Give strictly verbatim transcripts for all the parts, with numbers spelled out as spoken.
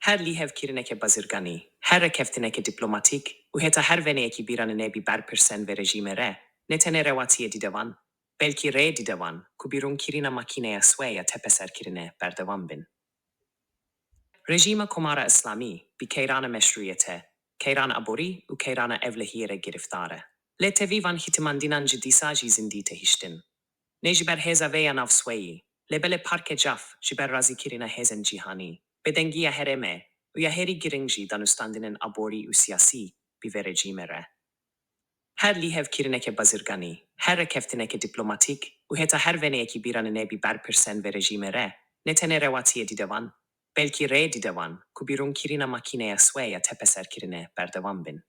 Her lîhevkirineke bazirganî, her rêkeftineke dîplomatîk û heta her veneyekî bîranînê bi berpirsên vê rejîmê re, ne tenê rewatiyê dîdewan, belkî rêyê dîdewan ku bi rûnkirina makîneya swê ya tepeserkirinê berdewam bin. Rejîma Komara Îslamî bi keyrana meşrûyete, keyrana aborî û keyrana ewlehiyê re giriftar e. Lê tevî van hîtimandînan ji dîsa jî zindî têhiştin. Ne ji ber hêza vê ya nav swêyî, lê belê parke caf ji ber razîkirina hêzên cîhanî, bêdengiya herêmê û ya herî giring jî danûstandinên aborî û siyasî bi vê rejîmê re. Her lîhevkirineke bazirganî, her rêkeftineke dîplomatîk û heta her veneyekî bîranînê bi berpirsên vê rejîmê re, ne tenê rewatiyê dîdewan, belkî rêyê dîdewan ku bi rûnkirina makîneya swê ya tepeserkirinê berdewam bin.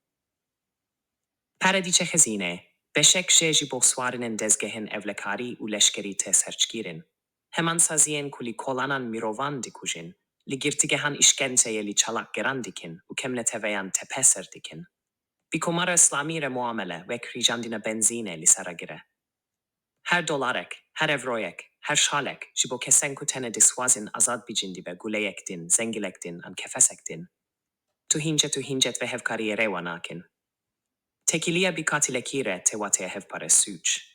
Pere diçe xezînê, beşek jê ji bo swarînên dezgehên ewlekarî û leşkerî tê serçkirin. Heman saziyên ku li kolanan mirovan dikujin, li girtîgehan îşkenceyê li çalakgeran dikin û kêmneteveyan tepeser dikin. Bi Komara Îslamî re muamele wek rîcandina benzînê li ser re gire. Her dolarek, her evroyek, her şalek ji bo kesên ku tenê dixwazin azad bicin dibe guleyek din, zengilek din an kefesek din. Tu hincet û hincet vê hevkariyê rêwa nakin. Têkiliya bi qatilekî re tê wateya hevpare sûc.